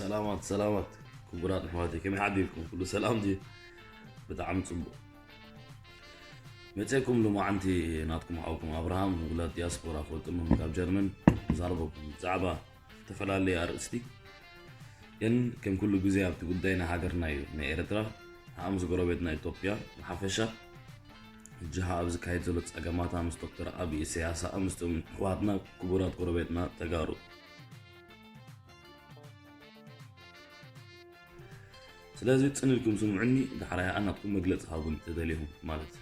ሰላማት ሰላማት ክቡራት ኣሕዋተይ፣ ከመይ ሓዲርኩም? ኩሉ ሰላም ድዩ? ብጣዕሚ ጽቡቕ። መጺኤኩም ሎማዓንቲ ናትኩም ሓውኩም ኣብርሃም፣ ውላድ ዲያስፖራ ፈልጥኖም ካብ ጀርመን፣ ክዛረበኩም ብዛዕባ ዝተፈላለየ ኣርእስቲ። ግን ከም ኩሉ ግዜ ኣብቲ ጉዳይ ናይ ሃገርና እዩ፣ ናይ ኤርትራ፣ ከኣ ምስ ጎረቤትና ኢትዮጵያ ብሓፈሻ፣ ሕጂ ከኣ ኣብ ዝካየድ ዘሎ ጸገማታ ምስ ዶክተር ኣብይ፣ ኢሳያስ፣ ከኣ ምስቶም ኣሕዋትና ክቡራት ጎረቤትና ተጋሩ። ስለዚ ጽን ኢልኩም ስምዑኒ፣ ዳሕራይ ከኣ ናትኩም መግለጺ ሃቡኒ ተደሊኹም ማለት።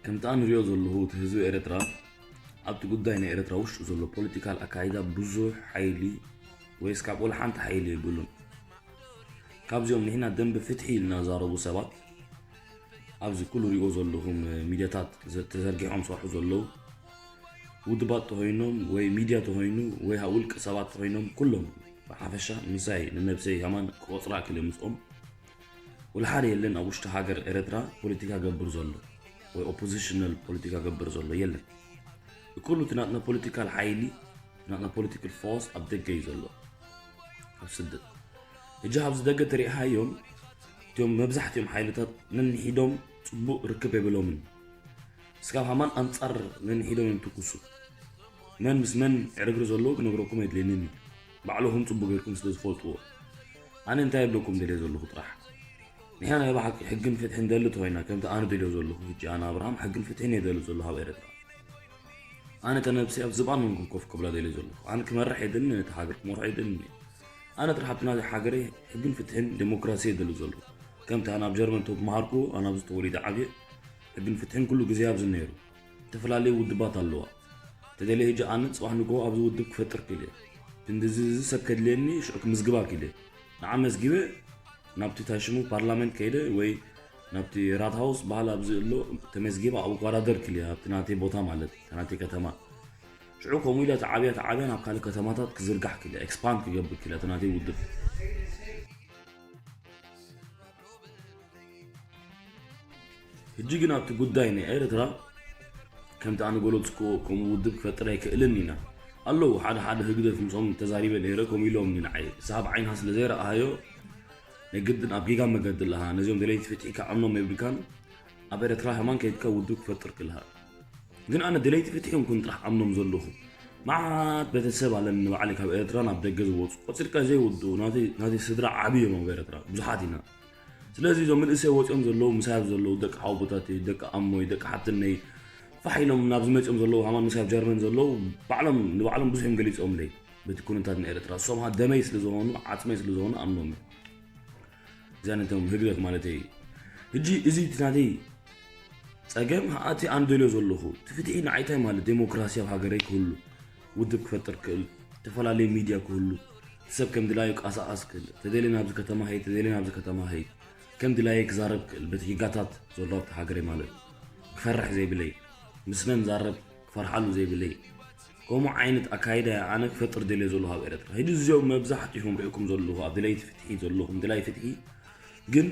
ከምቲ ኣነ ንሪኦ ዘለኹ፣ እቲ ህዝቢ ኤርትራ ኣብቲ ጉዳይ ናይ ኤርትራ ውሽጢ ዘሎ ፖለቲካል ኣካይዳ ብዙሕ ሓይሊ ወይ እስካብ ወላ ሓንቲ ሓይሊ የብሉን። ካብዚኦም ንሕና ደንበ ፍትሒ ኢልና ዛረቡ ሰባት፣ ኣብዚ ኩሉ ሪኦ ዘለኹም ሚድያታት ዘ-፣ ተዘርጊሖም ዝሰርሑ ዘለዉ፣ ውድባት ተኾይኖም ወይ ሚድያ ተኾይኑ ወይ ውልቀ ሰባት ተኾይኖም፣ ኩሎም ብሓፈሻ ምሳይ ንነብሰይ ከማን ክቆጽራ ክልምጾም፣ ወላ ሓደ የለን ኣብ ውሽጢ ሃገር ኤርትራ ፖለቲካ ገብር ዘሎ ወይ ኦፖዚሽናል ፖለቲካ ገብር ዘሎ የለን። ኩሉ እቲ ናትና ፖለቲካል ሓይሊ፣ ናትና ፖለቲካል ፎርስ ኣብ ደገ እዩ ዘሎ፣ ኣብ ስደት። ሕጂ ኣብዚ ደገ ተሪእሃዮም፣ እቲኦም መብዛሕትኦም ሓይልታት ነንሒዶም ጽቡቕ ርክብ የብሎምን። እስካብ ሃማን ኣንጻር ነንሒዶም እዮም ትኩሱ። መን ምስ መን ዕርግሪ ዘለዎ ክነግረኩም ኣይድልየንን እዩ። ባዕልኹም ጽቡቕ ጌርኩም ስለ ዝፈልጥዎ። ኣነ እንታይ የብለኩም ደልየ ዘለኹ ጥራሕ፣ ንሕና ናይ ብሓቂ ሕግን ፍትሕን ደሊ ተኾይና፣ ከምቲ ኣነ ደልዮ ዘለኹ፣ ሕጂ ኣነ ኣብርሃም ሕግን ፍትሕን እየ ደሊ ዘለኹ ኣብ ኤርትራ። ኣነ እታ ነብሰይ ኣብ ዝባን መንኩም ኮፍ ክብላ ደልየ ዘለኹ። ኣነ ክመርሕ የድልኒ፣ ነቲ ሃገር ክመርሖ የድልኒ። ኣነ ጥራሕ ኣብቲ ናይ ሃገረይ ሕግን ፍትሕን ዴሞክራሲ እየ ደሊ ዘለኹ። ከምቲ ኣነ ኣብ ጀርመን ተምሃርኩ፣ ኣነ ኣብዚ ተወሊደ ዓብየ፣ ሕግን ፍትሕን ኩሉ ግዜ ኣብዚ ነይሩ። ዝተፈላለዩ ውድባት ኣለዋ። ተደልየ ሕጂ ኣነ ጽባሕ ንግሆ ኣብዚ ውድብ ክፈጥር ክእል እየ። ክንድዚ እዚ ሰብ ከድልየኒ ሽዑ ክምዝግባ ክእል እየ። ንዓ መዝጊበ ናብቲ ታይ ሽሙ ፓርላመንት ከይደ ወይ ናብቲ ራትሃውስ በሃል ኣብዚ ኣሎ ተመዝጊበ ኣብኡ ክወዳደር ክእል እየ። ኣብቲ ናተይ ቦታ ማለት፣ እታ ናተይ ከተማ። ሽዑ ከምኡ ኢለ ተዓብያ ተዓብያ ናብ ካልእ ከተማታት ክዝርጋሕ ክእል እየ። ኤክስፓንድ ክገብር ክእል እየ፣ እቲ ናተይ ውድብ። ሕጂ ግን ኣብቲ ጉዳይ ናይ ኤርትራ፣ ከምቲ ኣነ ገለጽክዎ፣ ከምኡ ውድብ ክፈጥር ኣይክእልን ኢና። ኣለዉ ሓደ ሓደ ህግደፍ ምስኦም ተዛሪበ ነይረ፣ ከምኡ ኢሎምኒ ንዓይ። ንስኻ ብዓይንኻ ስለ ዘይረኣኻዮ፣ ናይ ግድን ኣብ ጌጋ መገዲ ኣለኻ። ነዚኦም ደለይቲ ፍትሒ ክኣምኖም የብልካን። ኣብ ኤርትራ ከማን ከይድካ ውድብ ክፈጥር ክልካ። ግን ኣነ ደለይቲ ፍትሒ እዮም ኩን ጥራሕ ኣምኖም ዘለኹ። መዓት ቤተሰብ ኣለኒ ንባዕለይ ካብ ኤርትራ ናብ ደገ ዝወጹ። ቆጺርካ ዘይውድኡ ናተይ፣ ናተይ ስድራ ዓቢ እዮም ኣብ ኤርትራ። ብዙሓት ኢና። ስለዚ እዞም መንእሰይ ወጺኦም ዘለዉ፣ ምሳይ ኣብ ዘለዉ ደቂ ሓወቦታተይ፣ ደቂ ኣሞይ፣ ደቂ ሓትነይ፣ ፋሕ ኢሎም ናብዚ መጺኦም ዘለዉ፣ ከማን ምሳይ ኣብ ጀርመን ዘለዉ፣ ባዕሎም፣ ንባዕሎም ብዙሕ እዮም ገሊጾምለይ። በቲ ኩነታት ንኤርትራ። ንሶም ደመይ ስለ ዝኾኑ፣ ዓጽመይ ስለ ዝኾኑ ኣምኖም እዮም። እዚኣ ነቶም ህግደፍ ማለተይ እዩ። ሕጂ እዚ እቲ ናተይ ጸገም፣ እቲ ኣነ ደልዮ ዘለኹ፣ እቲ ፍትሒ ንዓይ እንታይ ማለት፣ ዴሞክራሲ ኣብ ሃገረይ ክህሉ፣ ውድብ ክፈጥር ክእል፣ ዝተፈላለዩ ሚድያ ክህሉ፣ እቲ ሰብ ከም ድላዩ ቀሳቐስ ክእል፣ ተደልየ ናብዚ ከተማ ኸይድ፣ ተደልየ ናብዚ ከተማ ኸይድ፣ ከም ድላየ ክዛረብ ክእል፣ በቲ ጌጋታት ዘሎ ኣብቲ ሃገረይ ማለት እዩ። ክፈርሕ ዘይብለይ፣ ምስ መን ዛረብ ክፈርሓሉ ዘይብለይ፣ ከምኡ ዓይነት ኣካይዳ እየ ኣነ ክፈጥር ደልየ ዘለኹ ኣብ ኤርትራ። ሕጂ እዚኦም መብዛሕትኹም ርኢኹም ዘለኹ፣ ኣብ ድለይቲ ፍትሒ ዘለኹም፣ ድላይ ፍትሒ ግን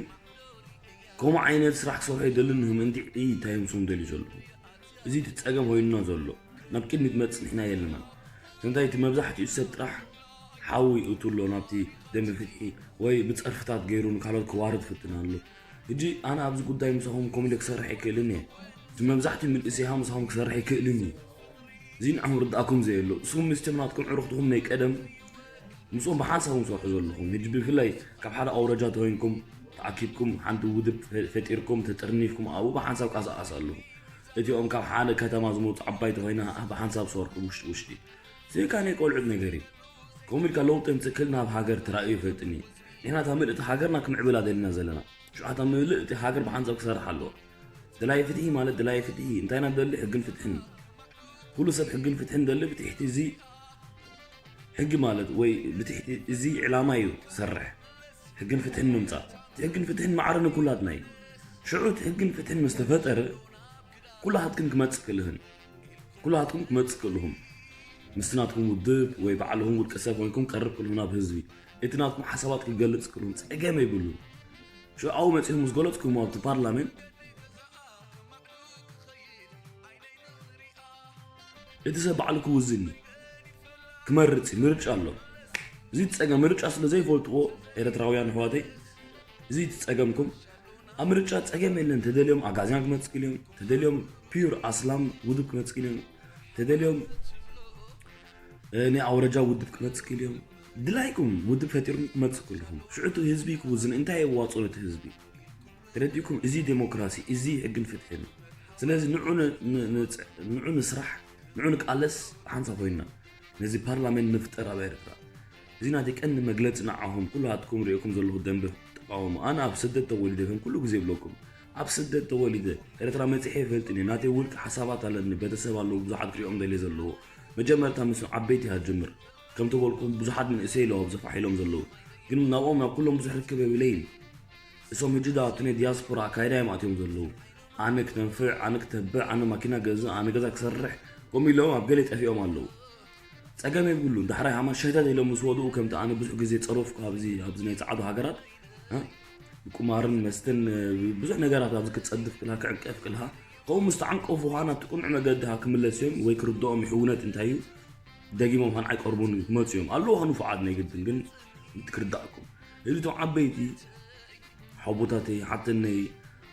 ከምኡ ዓይነት ስራሕ ክሰርሑ ኣይደልን እዮም። እንዲዕ እንታይ እዮም ስም ደልዩ ዘለኹ? እዚ እቲ ጸገም ኮይንና ዘሎ። ናብ ቅድሚት መጽንሕና የለና። እንታይ እቲ መብዛሕትኡ ሰብ ጥራሕ ሓዊ ይእቱ ኣሎ ናብቲ ደንበ ፍትሒ፣ ወይ ብጸርፍታት ገይሩ ንካልኦት ክዋርድ ይፍትን ኣሎ። ሕጂ ኣነ ኣብዚ ጉዳይ ምሳኹም ከምኡ ኢለ ክሰርሕ ኣይክእልን እየ። እቲ መብዛሕትኡ መንእሰይ ምሳኹም ክሰርሕ ኣይክእልን እዩ። እዚ ንዓኹም ርድኣኩም ዘየሎ። ንስኹም ምስቶም ናትኩም ዕሩኽትኹም ናይ ቀደም ምስኦም ብሓንሳብ እዮም ዝሰርሑ ዘለኹም። ሕጂ ብፍላይ ካብ ሓደ ኣውራጃ ተኮይንኩም ተኣኪብኩም ሓንቲ ውድብ ፈ-፣ ፈጢርኩም ተጠርኒፍኩም ኣብኡ ብሓንሳብ ቀሳቐስ ኣለኹም። እቲኦም ካብ ሓደ ከተማ ዝመጹ ዓባይቲ ኮይና ብሓንሳብ ዝሰርሑ ውሽጢ ውሽጢ። እዚ ከኣ ናይ ቆልዑት ነገር እዩ። ከምኡ ኢልካ ለውጢ የምጽእ ክእል ናብ ሃገር ተራእዩ ይፈልጥን እዩ። ንሕና እታ ምልእቲ ሃገርና ክምዕብላ ደሊና ዘለና። ሽዑ እታ ምልእቲ ሃገር ብሓንሳብ ክሰርሕ ኣለዎ። ደላይ ፍትሒ ማለት ደላይ ፍትሒ። እንታይ ኢና ንደሊ? ሕግን ፍትሕን። ኩሉ ሰብ ሕግን ፍትሕን ደሊ ብትሕቲ እዚ ሕጊ ማለት ወይ ብትሕቲ እዚ ዕላማ እዩ ዝሰርሕ። ሕግን ፍትሕን ምምጻእ። እቲ ሕግን ፍትሕን ማዕረ ንኩላትና እዩ። ሽዑ እቲ ሕግን ፍትሕን ምስ ተፈጠረ ኩላትክን ክመጽእ ክልህን። ኩላትኩም ክመጽእ ክልኹም። ምስቲ ናትኩም ውድብ ወይ ባዕልኹም ውልቀ ሰብ ኮይንኩም ቀርብ ክልኹም ናብ ህዝቢ። እቲ ናትኩም ሓሳባት ክገልጽ ክልኹም ጸገም የብሉን። ሽዑ ኣብኡ መጺኹም ምስ ገለጽኩም ኣብቲ ፓርላሜንት እቲ ሰብ ባዕሉ ክውዝን እዩ። ክመርጽ እዩ፣ ምርጫ ኣሎ። እዚ ጸገም ምርጫ ስለ ዘይፈልጥዎ ኤርትራውያን ኣሕዋተይ፣ እዚ እቲ ጸገምኩም። ኣብ ምርጫ ጸገም የለን። ተደልዮም ኣጋዝያን ክመጽእ ክእል እዮም፣ ተደልዮም ፒዩር ኣስላም ውድብ ክመጽእ ክእል እዮም፣ ተደልዮም ናይ ኣውረጃ ውድብ ክመጽእ ክእል እዮም። ድላይኩም ውድብ ፈጢርኩም ክመጽእ ክልኹም ሽዑ እቲ ህዝቢ ክውዝን። እንታይ የዋጽኦ ነቲ ህዝቢ? ተረዲእኩም? እዚ ዴሞክራሲ፣ እዚ ሕግን ፍትሕን። ስለዚ ንዑ ንስራሕ፣ ንዑ ንቃለስ። ሓንሳ ኮይና ነዚ ፓርላሜንት ንፍጠር ኣብ ኤርትራ። እዚ ናተይ ቀንዲ መግለፂ ንዓኹም ኩላትኩም ሪእኩም ዘለኹ ደንበ ተቃወሙ። ኣነ ኣብ ስደት ተወሊደ ከም ኩሉ ግዜ ይብለኩም፣ ኣብ ስደት ተወሊደ። ኤርትራ መፂሐ ይፈልጥን እየ። ናተይ ውልቂ ሓሳባት ኣለኒ፣ ቤተሰብ ኣለዉ፣ ብዙሓት ክሪኦም ደልየ ዘለዎ። መጀመርታ ምስ ዓበይቲ ሃጅምር። ከም ተበልኩም ብዙሓት መንእሰይ ኣለዉ ኣብዚ ፋሕ ኢሎም ዘለዉ። ግን ናብኦም ናብ ኩሎም ብዙሕ ርክብ የብለይን። እሶም ህጂ ዳ እቲ ናይ ዲያስፖራ ኣካይዳ እዮም ኣትዮም ዘለዉ። ኣነ ክተንፍዕ፣ ኣነ ክተብዕ፣ ኣነ ማኪና ገዝእ፣ ኣነ ገዛ ክሰርሕ፣ ከምኡ ኢሎም ኣብ ገለ ጠፊኦም ኣለዉ። ጸገም የብሉን። ዳሕራይ ሃማ ሸተት ኢሎም ምስ ወድኡ ከምቲ ኣነ ብዙሕ ግዜ ጸረፍኩ ኣብዚ ኣብዚ ናይ ጻዕዱ ሃገራት እ? ብቁማርን መስተን ብዙሕ ነገራት ኣብዚ ክጸድፍ ክልሃ ክዕንቀፍ ክልሃ ከምኡ ምስ ተዓንቀፉ ኸዓ ናብቲ ቅኑዕ መገዲ ሃ ክምለስ እዮም ወይ ክርድኦም ይሕውነት እንታይ እዩ። ደጊሞም ኸን ኣይቀርቡን ክመፁ እዮም ኣለዉ ኸ ንፉዓት ናይ ግድን ግን ክርዳእኩም እዚ ቶም ዓበይቲ ሓቦታተይ ሓተነይ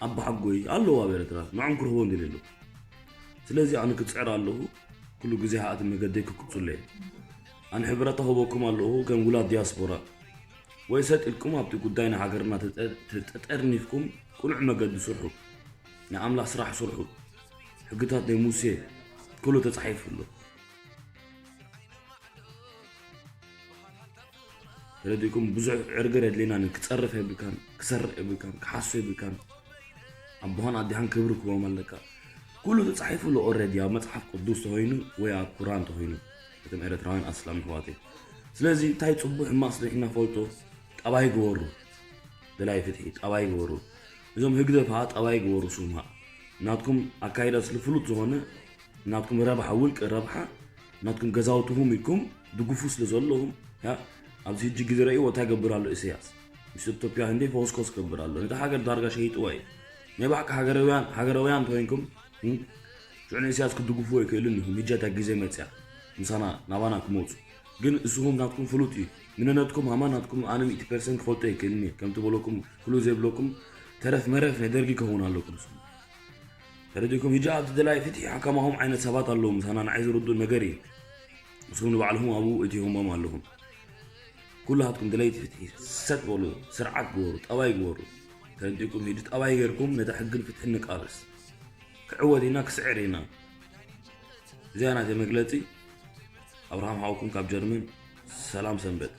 ኣባሓጎይ ኣለዉ ኣብ ኤርትራ ንዖም ክረኽቦ እንደልየ ኣለኹ። ስለዚ ኣነ ክፅዕር ኣለኹ። ኩሉ ግዜ ሃኣቲ መገደይ ክቅፅሎ እየ። ኣነ ሕብረታ ክበኩም ኣለኹ ከም ውላድ ዲያስፖራ። ወይ ሰጥ ኢልኩም ኣብቲ ጉዳይ ናይ ሃገርና ተጠርኒፍኩም ቅኑዕ መገዲ ስርሑ። ናይ ኣምላኽ ስራሕ ስርሑ። ሕግታት ናይ ሙሴ ኩሉ ተጻሒፉ ኣሎ። ተረዲእኩም ብዙሕ ዕርገር የድልየናን ክጸርፍ የብልካን ክሰርዕ የብልካን ክሓሱ የብልካን ኣቦኻን ኣዴኻን ክብሪ ክህቦም ኣለካ ኩሉ ተጻሒፉ ኣሎ ኦረዲ ኣብ መጽሓፍ ቅዱስ ተኾይኑ ወይ ኣብ ኩራን ተኾይኑ እቶም ኤረትራውያን ኣስላም ኣሕዋተይ ስለዚ እንታይ ጽቡሕ ሕማቕ ስለ ኢና ፈልጦ ጠባይ ግበሩ ደላይ ፍትሒ ጠባይ ግበሩ እዞም ህግደፍ ኸኣ ጠባይ ግበሩ ስማ ናትኩም ኣካይዳ ስለ ፍሉጥ ዝኾነ ናትኩም ረብሓ ውልቂ ረብሓ ናትኩም ገዛውትኹም ኢልኩም ድጉፉ ስለ ዘለኹም ያ ኣብዚ ሕጂ ግዜ ረእይዎ እንታይ ገብር ኣሎ ኢሰያስ ምስ ኢትዮጵያ ህንደይ ፈኾስኮስ ገብር ኣሎ ነታ ሃገር ዳርጋ ሸይጥዋ እዩ ናይ ባዕካ ሃገረውያን ሃገረውያን ተኮይንኩም ሽዑ ንኢሰያስ ክድጉፍዎ ይክእልን ኢኹም ሕጂ እታ ግዜ መፅያ ምሳና ናባና ክመፁ ግን እስኹም ናትኩም ፍሉጥ እዩ ምንነትኩም ሃማ ናትኩም ኣነ ሚእቲ ፐርሰንት ክፈልጦ ይክእልን እየ ከምቲ በለኩም ኩሉ ዘይብለኩም ተረፍ መረፍ ናይ ደርጊ ከውን ኣለኩም ተረዲእኩም? ሕጂ ኣብቲ ደላይ ፍትሒ ከማኹም ዓይነት ሰባት ኣለዉ። ምሳና ንዓይ ዝርድኡ ነገር እዩ። ንስኹም ንባዕልኹም ኣብኡ እቲኹሞም ኣለኹም። ኩላትኩም ደለይቲ ፍትሒ ሰጥ በሉ፣ ስርዓት ግበሩ፣ ጠባይ ግበሩ። ተረዲእኩም? ሕጂ ጠባይ ጌርኩም ነታ ሕግን ፍትሕን ንቃለስ። ክዕወት ኢና፣ ክስዕር ኢና። እዚኣ ናተይ መግለጺ። ኣብርሃም ሓውኩም ካብ ጀርመን። ሰላም ሰንበት።